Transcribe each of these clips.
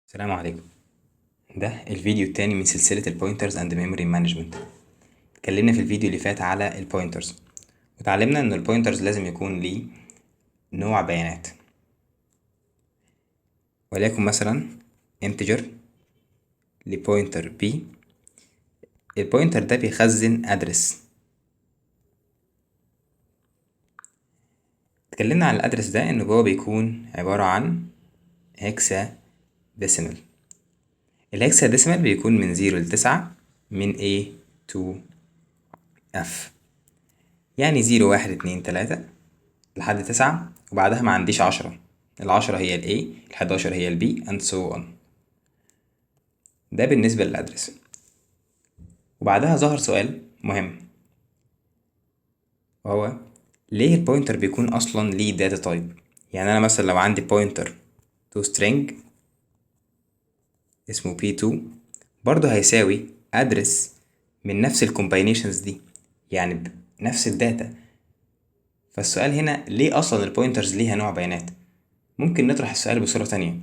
السلام عليكم. ده الفيديو التاني من سلسلة ال pointers and memory management. اتكلمنا في الفيديو اللي فات على ال pointers، وتعلمنا ان ال pointers لازم يكون ليه نوع بيانات، وليكن مثلا integer ل pointer p. ال pointer ده بيخزن address. اتكلمنا على ال address ده ان جوه بيكون عبارة عن hexadecimal. ال hexadecimal بيكون من 0 ل 9 من A to F، يعني 0 1 2 3 لحد 9، وبعدها ما عنديش 10. ال10 هي ال A، ال11 هي ال B and so on. ده بالنسبة لل address. وبعدها ظهر سؤال مهم، وهو ليه ال pointer بيكون أصلا ليه data type؟ يعني أنا مثلا لو عندي pointer to string اسمه p2 برضه هيساوي address من نفس ال combinations دي، يعني نفس ال data. فالسؤال هنا ليه أصلا ال pointers ليها نوع بيانات؟ ممكن نطرح السؤال بصورة تانية،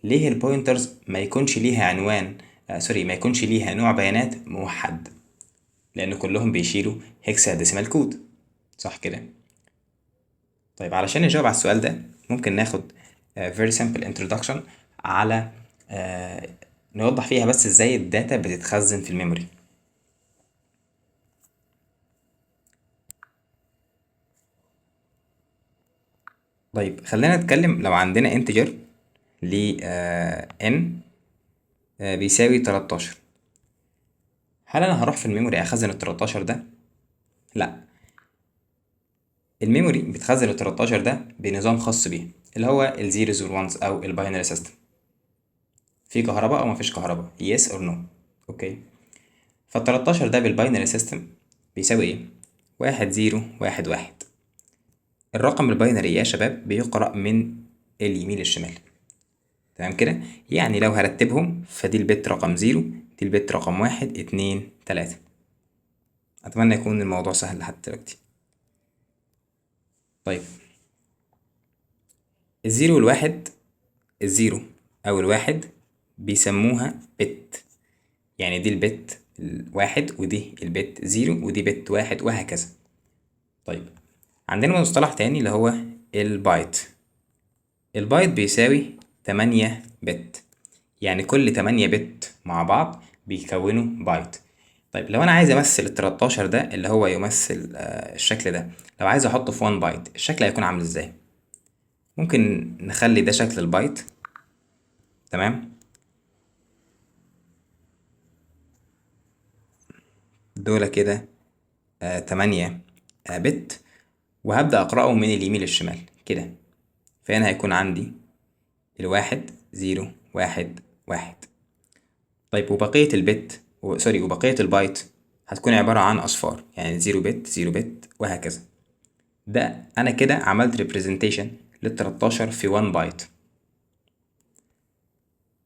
ليه ال pointers ما يكونش ليها عنوان، sorry، ما يكونش ليها نوع بيانات موحد؟ لأن كلهم بيشيلوا hexadecimal code، صح كده؟ طيب علشان نجاوب على السؤال ده ممكن ناخد very simple introduction على نوضح فيها بس ازاي ال data بتتخزن في ال memory. طيب خلينا نتكلم لو عندنا integer ل n بيساوي 13، هل انا هروح في ال memory اخزن ال 13 ده؟ لا، ال memory بتخزن ال 13 ده بنظام خاص بيه اللي هو ال zeros وال ones او ال binary system. في كهرباء او مفيش كهرباء، yes or no. okay، فال 13 ده بال binary system بيساوي ايه؟ 1 0 1 1. الرقم ال binary يا شباب بيقرأ من اليمين للشمال، تمام كده؟ يعني لو هرتبهم فدي ال bit رقم 0، دي ال bit رقم 1، 2، 3. أتمنى يكون الموضوع سهل لحد دلوقتي. طيب ال zero والواحد، ال zero أو الواحد بيسموها bit، يعني دي ال bit الواحد ودي ال bit zero ودي bit واحد وهكذا. طيب عندنا مصطلح تاني اللي هو ال byte. ال byte بيساوي 8 bit، يعني كل 8 bit مع بعض بيكونوا بايت. طيب لو انا عايز امثل ال 13 ده اللي هو يمثل الشكل ده، لو عايز احطه في 1 بايت الشكل هيكون عامل ازاي؟ ممكن نخلي ده شكل البايت، تمام؟ دول كده 8 bit، وهبدأ أقرأه من اليمين للشمال كده. فهنا هيكون عندي الواحد zero واحد واحد. طيب وبقية ال bit، sorry، وبقية البايت هتكون عبارة عن أصفار، يعني zero bit zero bit وهكذا. ده أنا كده عملت representation لل 13 في 1 بايت.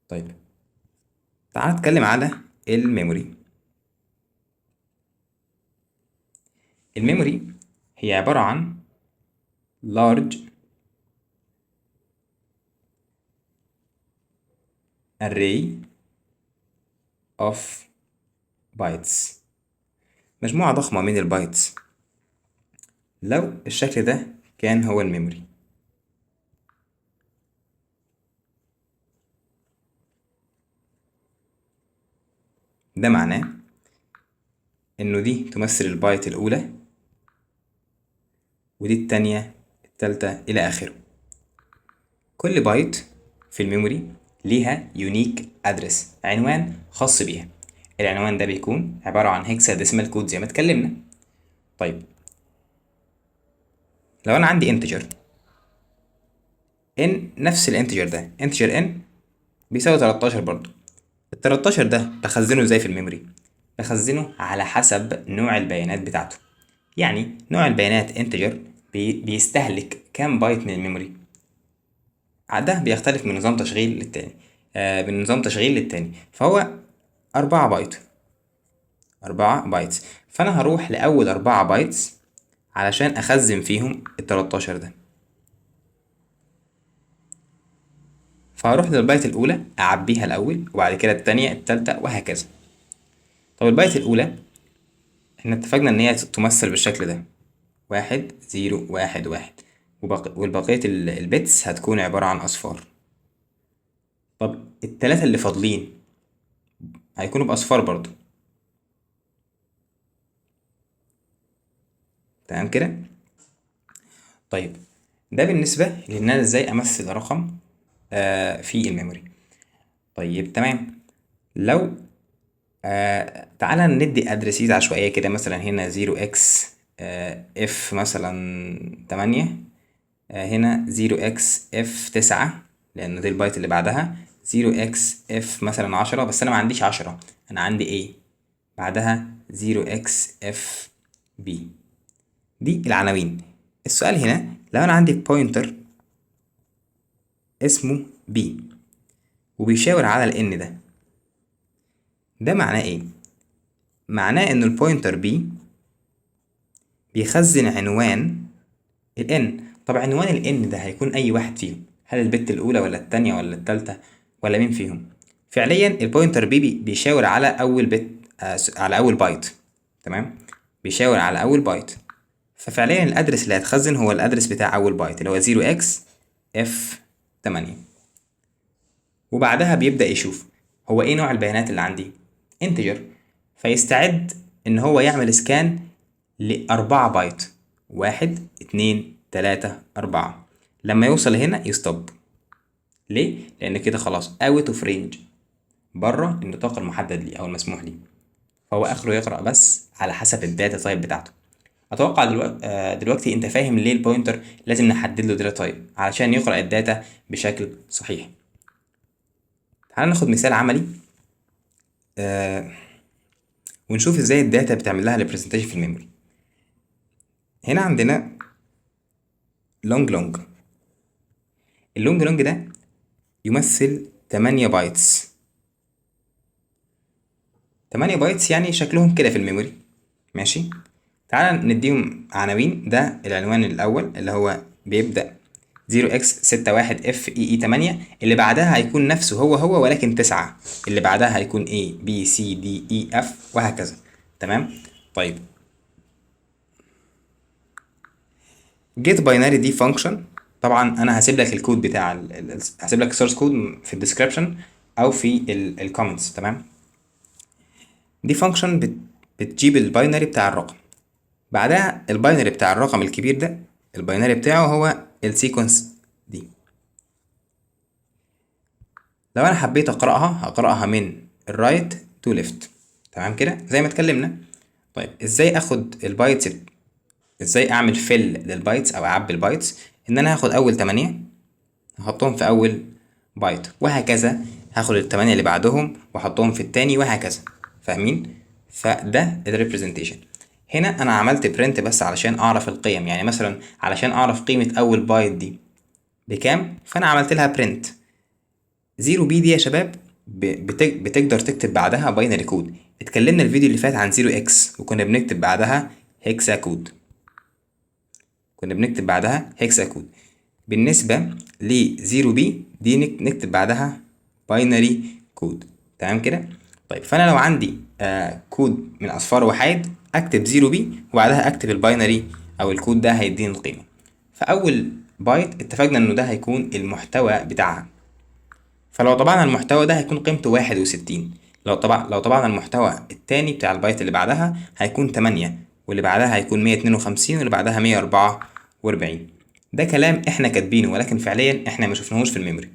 طيب تعال نتكلم على ال memory. ال memory هي عبارة عن large array of bytes، مجموعة ضخمة من ال bytes. لو الشكل ده كان هو ال memory، ده معناه إنه دي تمثل البايت الأولى ودي التانية التالتة إلى آخره. كل بايت في ال memory ليها unique address، عنوان خاص بيها. العنوان ده بيكون عبارة عن hexadecimal code زي ما اتكلمنا. طيب لو أنا عندي integer n، نفس ال integer ده integer n بيساوي 13 برضو، ال 13 ده بخزنه ازاي في ال memory؟ بخزنه على حسب نوع البيانات بتاعته. يعني نوع البيانات integer بيستهلك كام بايت من ال memory؟ ده بيختلف من نظام تشغيل للتاني، من نظام تشغيل للتاني. فهو 4 بايت، 4 bytes. فأنا هروح لأول 4 bytes علشان أخزن فيهم ال 13 ده. فهروح للبايت الأولى أعبيها الأول، وبعد كده التانية، التالتة، وهكذا. طب البايت الأولى احنا اتفقنا إن هي تمثل بالشكل ده، 1 0 1 1، والبقية ال bits هتكون عبارة عن أصفار. طب التلاتة اللي فاضلين هيكونوا بأصفار برضو. تمام كده؟ طيب ده بالنسبة لإن أنا إزاي أمثل رقم في ال memory. طيب تمام. تعالى ندي addresses عشوائية كده، مثلا هنا zero x، F مثلا 8، هنا zero x F 9 لأن دي البايت اللي بعدها، zero x F مثلا 10، بس أنا ما عنديش 10، أنا عندي A، بعدها zero x F B. دي العناوين. السؤال هنا لو أنا عندي pointer اسمه B وبيشاور على ال N ده، ده معناه إيه؟ معناه إن ال pointer B بيخزن عنوان ال N. طب عنوان ال N ده هيكون أي واحد فيهم؟ هل ال bit الأولى ولا التانية ولا التالتة ولا مين فيهم؟ فعليا ال pointer B بيشاور على أول bit، على أول بايت. تمام؟ بيشاور على أول بايت، ففعليا ال address اللي هيتخزن هو ال address بتاع أول بايت اللي هو zero x F 8. وبعدها بيبدأ يشوف هو إيه نوع البيانات اللي عندي، integer، فيستعد إن هو يعمل scan ل4 بايت، 1 2 3 4. لما يوصل هنا ي stop. ليه؟ لأن كده خلاص out of range، بره النطاق المحدد ليه أو المسموح ليه، فهو آخره يقرأ بس على حسب ال data type بتاعته. أتوقع دلوقتي أنت فاهم ليه ال pointer لازم نحدد له data type علشان يقرأ ال data بشكل صحيح. تعال ناخد مثال عملي، ونشوف ازاي ال data بتعمل لها representation في ال memory. هنا عندنا long long، ال long long ده يمثل 8 bytes. 8 bytes يعني شكلهم كده في ال memory. ماشي، تعال نديهم عناوين. ده العنوان الأول اللي هو بيبدأ zero x ستة واحد F E E تمانية، اللي بعدها هيكون نفسه هو هو ولكن 9، اللي بعدها هيكون A B C D E F وهكذا. تمام؟ طيب get binary دي function، طبعا انا هسيب لك الكود بتاع هسيب لك ال source code في ال description او في ال comments. تمام؟ دي function بتجيب ال binary بتاع الرقم، بعدها ال binary بتاع الرقم الكبير ده ال binary بتاعه هو ال sequence دي. لو انا حبيت اقراها هقراها من ال right to left. تمام كده زي ما اتكلمنا. طيب ازاي اخد ال bytes، ازاي اعمل fill لل bytes او اعبي ال bytes؟ ان انا هاخد اول 8 هحطهم في اول بايت، وهكذا هاخد ال8 اللي بعدهم واحطهم في التاني وهكذا. فاهمين؟ فده ال representation. هنا انا عملت print بس علشان اعرف القيم، يعني مثلا علشان اعرف قيمة اول بايت دي بكام، فانا عملت لها print. 0 B دي يا شباب بتقدر تكتب بعدها binary code. اتكلمنا الفيديو اللي فات عن 0 x وكنا بنكتب بعدها hexa code، كنا بنكتب بعدها hexa code. بالنسبة ل 0 B دي نكتب بعدها binary code. تمام كده؟ طيب فأنا لو عندي كود من أصفار وحيد أكتب 0 B وبعدها أكتب ال binary أو الكود ده هيديني القيمة. فأول بايت اتفقنا إنه ده هيكون المحتوى بتاعها، فلو طبعنا المحتوى ده هيكون قيمته 61. لو طبعنا المحتوى التاني بتاع البايت اللي بعدها هيكون 8، واللي بعدها هيكون 152، واللي بعدها 144. ده كلام احنا كاتبينه ولكن فعليا احنا ما شفناهوش في ال memory.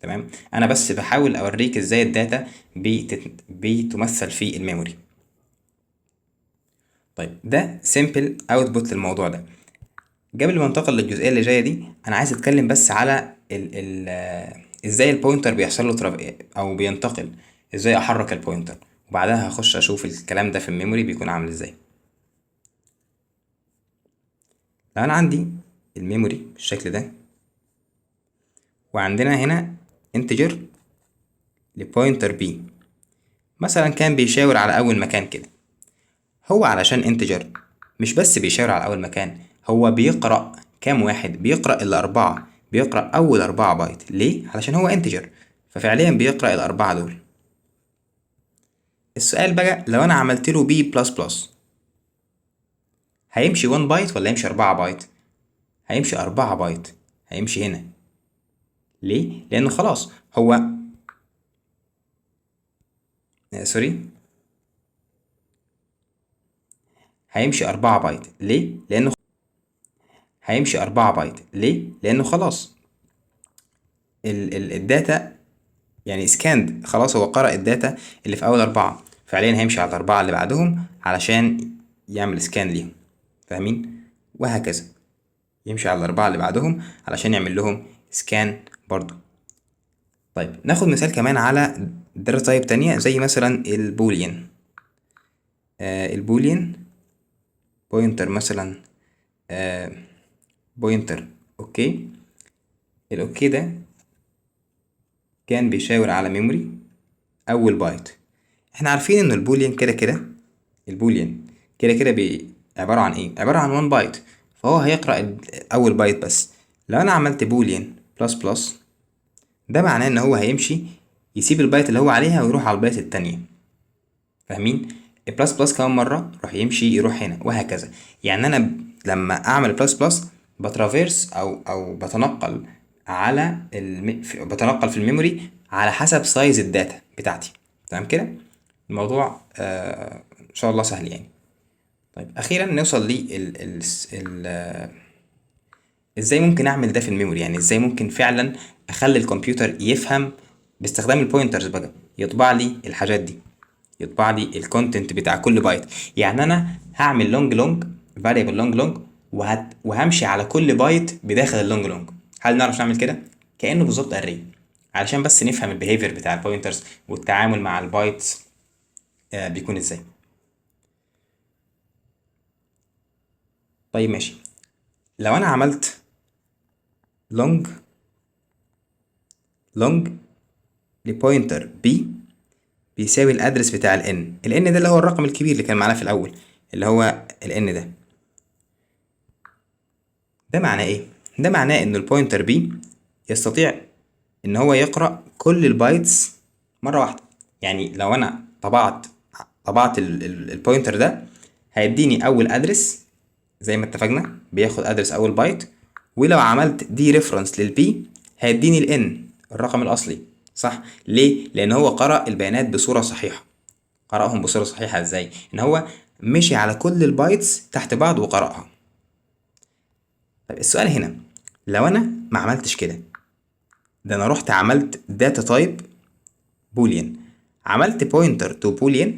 تمام؟ انا بس بحاول اوريك ازاي ال data بتمثل في ال memory. طيب ده simple output للموضوع ده. قبل ما انتقل للجزئيه اللي جايه دي انا عايز اتكلم بس على ازاي ال pointer بيحصل له او بينتقل، ازاي احرك ال pointer، وبعدها هخش اشوف الكلام ده في ال memory بيكون عامل ازاي. لو انا عندي ال memory بالشكل ده وعندنا هنا integer ل pointer B مثلا كان بيشاور على اول مكان كده، هو علشان integer مش بس بيشاور على اول مكان، هو بيقرأ كام واحد؟ بيقرأ الأربعة، بيقرأ أول 4 بايت. ليه؟ علشان هو integer، ففعليا بيقرأ ال4 دول. السؤال بقى، لو أنا عملت له b plus plus هيمشي 1 بايت ولا يمشي 4 بايت؟ هيمشي 4 بايت، هيمشي هنا. ليه؟ لأنه خلاص هو sorry هيمشي 4 بايت. ليه؟ لأنه هيمشي 4 بايت. ليه؟ لأنه خلاص ال data يعني scanned، خلاص هو قرأ ال data اللي في أول 4، فعليا هيمشي على ال4 اللي بعدهم علشان يعمل scan ليهم، فاهمين؟ وهكذا يمشي على ال4 اللي بعدهم علشان يعمل لهم scan برضو. طيب ناخد مثال كمان على data type تانية، زي مثلا ال boolean. ال boolean pointer مثلا، pointer okay. ال okay ده كان بيشاور على memory اول بايت. احنا عارفين ان ال boolean كده كده، ال boolean كده كده عبارة عن ايه؟ عبارة عن 1 بايت، فهو هيقرأ اول بايت بس. لو انا عملت boolean plus plus، ده معناه ان هو هيمشي يسيب البايت اللي هو عليها ويروح على البايت التانية، فاهمين؟ ال plus plus كمان مرة راح يمشي يروح هنا، وهكذا. يعني انا لما اعمل plus plus ب traverse او بتنقل على بتنقل في ال memory على حسب size ال data بتاعتي، تمام كده؟ الموضوع ان شاء الله سهل يعني. طيب اخيرا نوصل لل ازاي ممكن اعمل ده في ال memory، يعني ازاي ممكن فعلا اخلي الكمبيوتر يفهم باستخدام ال pointers بقى، يطبع لي الحاجات دي، يطبع لي ال content بتاع كل بايت. يعني انا هعمل long long variable long long وهمشي على كل بايت بداخل ال long long. هل نعرف نعمل كده؟ كأنه بالظبط array، علشان بس نفهم ال behavior بتاع ال pointers والتعامل مع ال bytes بيكون ازاي. طيب ماشي، لو انا عملت long long ل pointer b بيساوي ال address بتاع ال n، ال n ده اللي هو الرقم الكبير اللي كان معانا في الاول، اللي هو ال n ده. ده معناه ايه؟ ده معناه ان ال pointer b يستطيع ان هو يقرأ كل ال bytes مرة واحدة. يعني لو انا طبعت ال pointer ده هيديني اول address زي ما اتفقنا، بياخد address اول بايت، ولو عملت dereference لل b هيديني ال n الرقم الاصلي، صح؟ ليه؟ لان هو قرأ البيانات بصورة صحيحة. قرأهم بصورة صحيحة ازاي؟ ان هو مشي على كل ال bytes تحت بعض وقرأها. طيب السؤال هنا، لو انا ما عملتش كده، ده انا رحت عملت data type boolean، عملت pointer to boolean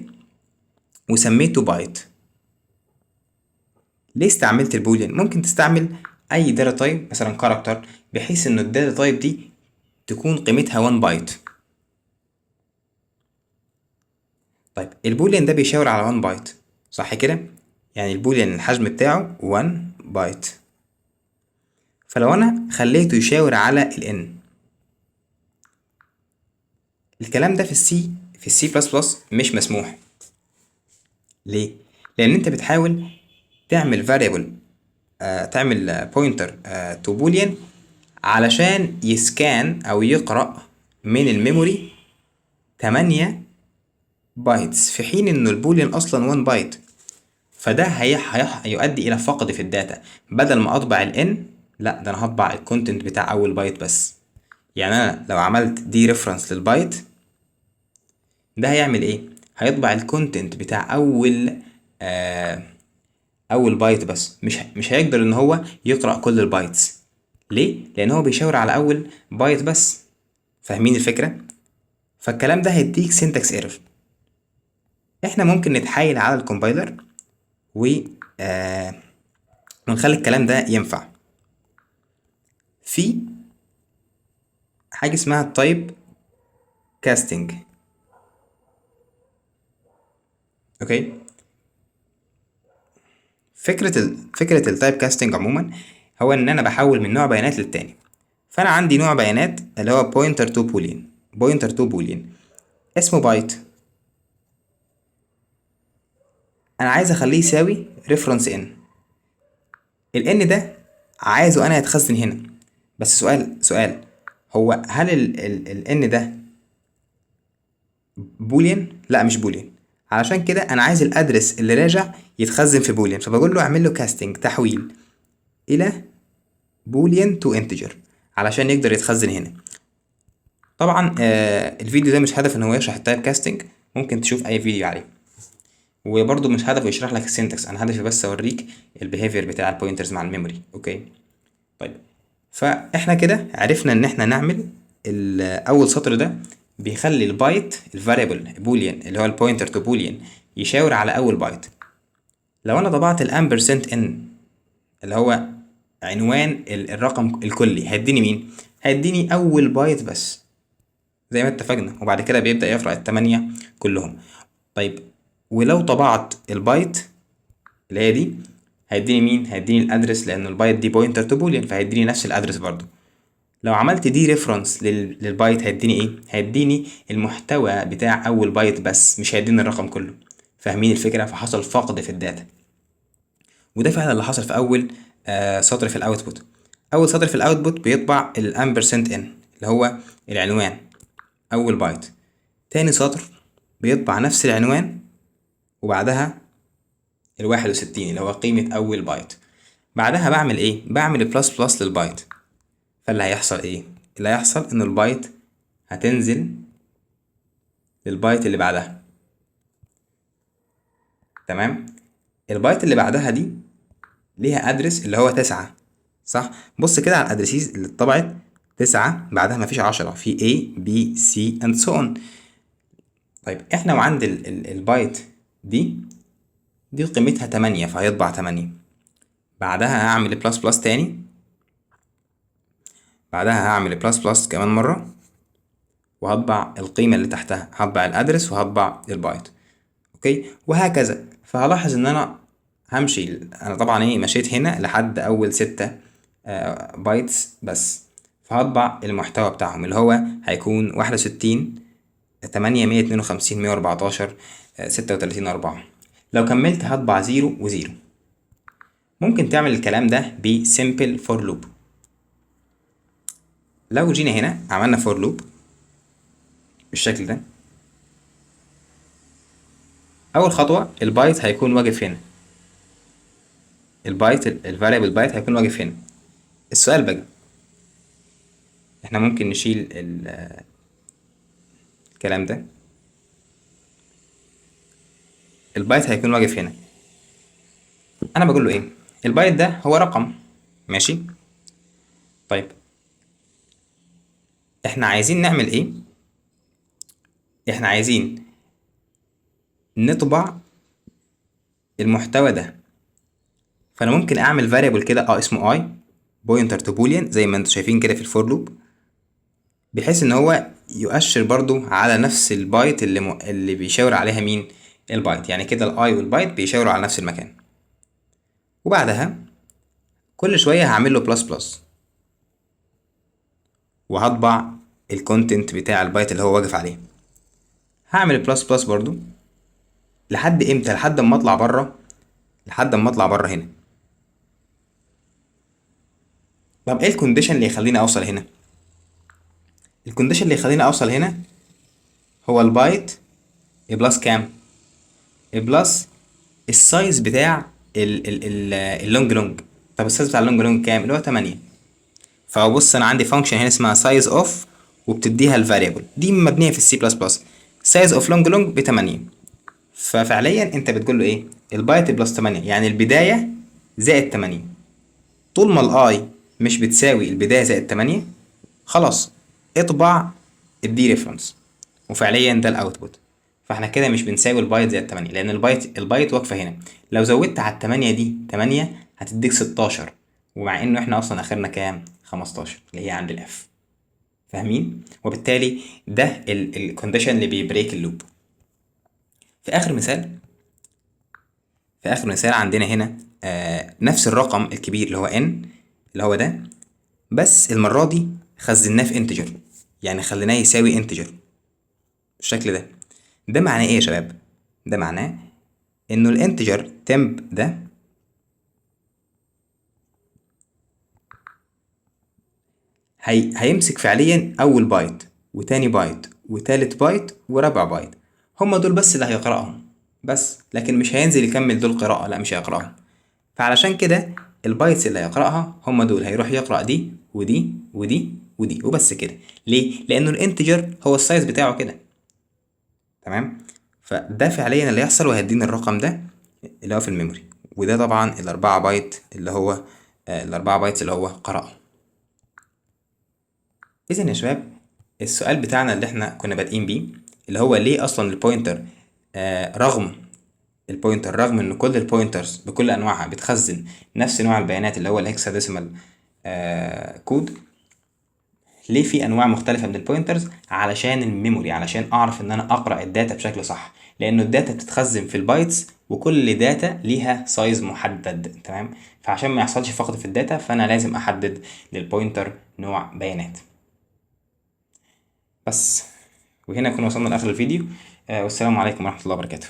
وسميته بايت. ليه استعملت ال boolean؟ ممكن تستعمل اي data type مثلا character، بحيث ان ال data type دي تكون قيمتها 1 بايت. طيب ال boolean ده بيشاور على 1 بايت، صح كده؟ يعني ال boolean الحجم بتاعه 1 بايت، فلو انا خليته يشاور على ال n، الكلام ده في ال C plus plus مش مسموح. ليه؟ لان انت بتحاول تعمل variable، تعمل pointer to boolean علشان ي scan او يقرأ من ال memory 8 bytes، في حين انه ال boolean اصلا 1 بايت، فده هيؤدي الى فقد في ال data. بدل ما اطبع ال n، لا ده انا هطبع ال content بتاع اول بايت بس. يعني انا لو عملت dereference لل byte ده هيعمل ايه؟ هيطبع ال content بتاع اول بايت بس، مش هيقدر ان هو يقرأ كل ال bytes. ليه؟ لان هو بيشاور على اول بايت بس. فاهمين الفكرة؟ فالكلام ده هيديك syntax error. احنا ممكن نتحايل على ال compiler ونخلي الكلام ده ينفع. في حاجة اسمها type casting. okay، فكرة ال type casting عموما هو ان انا بحول من نوع بيانات للتاني. فانا عندي نوع بيانات اللي هو pointer to boolean، pointer to boolean اسمه بايت، انا عايز اخليه يساوي reference n. ال n ده عايزه انا يتخزن هنا، بس سؤال، هو هل ال n ده boolean؟ لا مش boolean. علشان كده انا عايز ال address اللي راجع يتخزن في boolean، فبقول له اعمل له casting، تحويل الى boolean to integer علشان يقدر يتخزن هنا. طبعا الفيديو ده مش هدف ان هو يشرح ال type casting، ممكن تشوف اي فيديو عليه، وبرده مش هدفه يشرح لك ال syntax، انا هدفي بس اوريك ال behavior بتاع ال pointers مع ال memory. okay طيب، فاحنا كده عرفنا ان احنا نعمل اول سطر ده بيخلي ال byte ال variable boolean اللي هو ال pointer to boolean يشاور على اول بايت. لو انا طبعت ال ampersand n اللي هو عنوان الرقم الكلي، هيديني مين؟ هيديني اول بايت بس زي ما اتفقنا، وبعد كده بيبدأ يقرأ التمانية كلهم. طيب ولو طبعت البايت اللي هي دي هيديني مين؟ هيديني ال address، لان البايت دي pointer to boolean فهيديني نفس ال address برضو. لو عملت dereference لل byte هيديني ايه؟ هيديني المحتوى بتاع اول بايت بس، مش هيديني الرقم كله. فاهمين الفكرة؟ فحصل فقد في ال data، وده فعلا اللي حصل في اول سطر في ال output. اول سطر في ال output بيطبع ال ampersand n اللي هو العنوان اول بايت. تاني سطر بيطبع نفس العنوان وبعدها 61 اللي هو قيمة أول بايت. بعدها بعمل إيه؟ بعمل plus plus لل byte. فاللي هيحصل إيه؟ اللي هيحصل إن البايت هتنزل للبايت اللي بعدها. تمام؟ البايت اللي بعدها دي ليها address اللي هو 9، صح؟ بص كده على ال addresses اللي اتطبعت، 9 بعدها مفيش 10، في A B C and so on. طيب احنا وعند البايت دي قيمتها 8، فهيطبع 8. بعدها هعمل plus plus تاني، بعدها هعمل plus plus كمان مرة، وهطبع القيمة اللي تحتها، هطبع ال address وهطبع ال byte. okay وهكذا. فهلاحظ ان انا همشي، انا طبعا ايه مشيت هنا لحد اول 6 bytes بس، فهطبع المحتوى بتاعهم اللي هو هيكون 61 8 152 114 36 4. لو كملت هطبع 0 و0. ممكن تعمل الكلام ده ب simple for loop. لو جينا هنا عملنا for loop بالشكل ده، أول خطوة البايت هيكون واقف هنا، ال byte ال variable byte هيكون واقف هنا. السؤال بقى احنا ممكن نشيل الكلام ده، البايت هيكون واقف هنا. انا بقول له ايه؟ البايت ده هو رقم، ماشي؟ طيب احنا عايزين نعمل ايه؟ احنا عايزين نطبع المحتوى ده، فانا ممكن اعمل variable كده اسمه i pointer to boolean زي ما انتم شايفين كده في ال for loop، بحيث ان هو يؤشر برضو على نفس البايت اللي بيشاور عليها مين؟ البايت. يعني كده ال i وال byte بيشاوروا على نفس المكان. وبعدها كل شوية هعمل له plus plus وهطبع ال content بتاع البايت اللي هو واقف عليه. هعمل plus plus برضو لحد امتى؟ لحد اما اطلع بره، لحد اما اطلع بره هنا. طب ايه ال condition اللي يخليني اوصل هنا؟ ال condition اللي يخليني اوصل هنا هو ال byte plus كام؟ plus ال size بتاع ال long long. طب ال size بتاع ال long long كام؟ اللي هو 8. فبص انا عندي function هنا اسمها size of وبتديها ال variable دي مبنيه في ال C plus plus، size of long long ب 8. ففعليا انت بتقول له ايه؟ ال byte plus 8، يعني البدايه زائد 8. طول ما ال i مش بتساوي البدايه زائد 8 خلاص اطبع ال dereference، وفعليا ده ال output. فاحنا كده مش بنساوي البايت زائد 8 لان البايت واقفه هنا. لو زودت على ال8 دي 8 هتديك 16، ومع انه احنا اصلا اخرنا كام؟ 15 اللي هي عند ال f. فاهمين؟ وبالتالي ده ال condition اللي بي break ال loop. في اخر مثال عندنا هنا نفس الرقم الكبير اللي هو n اللي هو ده، بس المرة دي خزناه في integer، يعني خليناه يساوي integer بالشكل ده. ده معناه ايه يا شباب؟ ده معناه انه ال integer temp ده هيمسك فعليا اول بايت وتاني بايت وتالت بايت ورابع بايت، هما دول بس اللي هيقرأهم بس، لكن مش هينزل يكمل دول قراءة، لا مش هيقرأهم. فعلشان كده ال bytes اللي هيقرأها هما دول، هيروح يقرأ دي ودي ودي ودي وبس كده. ليه؟ لأنه ال integer هو ال size بتاعه كده. تمام؟ فده فعليا اللي هيحصل، وهيديني الرقم ده اللي هو في ال memory، وده طبعا الأربعة بايت اللي هو، الأربعة bytes اللي هو قرأه. إذن يا شباب السؤال بتاعنا اللي احنا كنا بادئين بيه اللي هو ليه أصلا ال pointer، رغم ال pointer، رغم إن كل ال pointers بكل أنواعها بتخزن نفس نوع البيانات اللي هو ال hexadecimal كود، ليه في أنواع مختلفة من ال pointers؟ علشان ال memory، علشان أعرف إن أنا أقرأ ال data بشكل صح، لأنه ال data بتتخزن في ال bytes وكل data ليها size محدد. تمام؟ فعشان ما يحصلش فقد في ال data فأنا لازم أحدد لل pointer نوع بيانات بس. وهنا كنا وصلنا لآخر الفيديو، والسلام عليكم ورحمة الله وبركاته.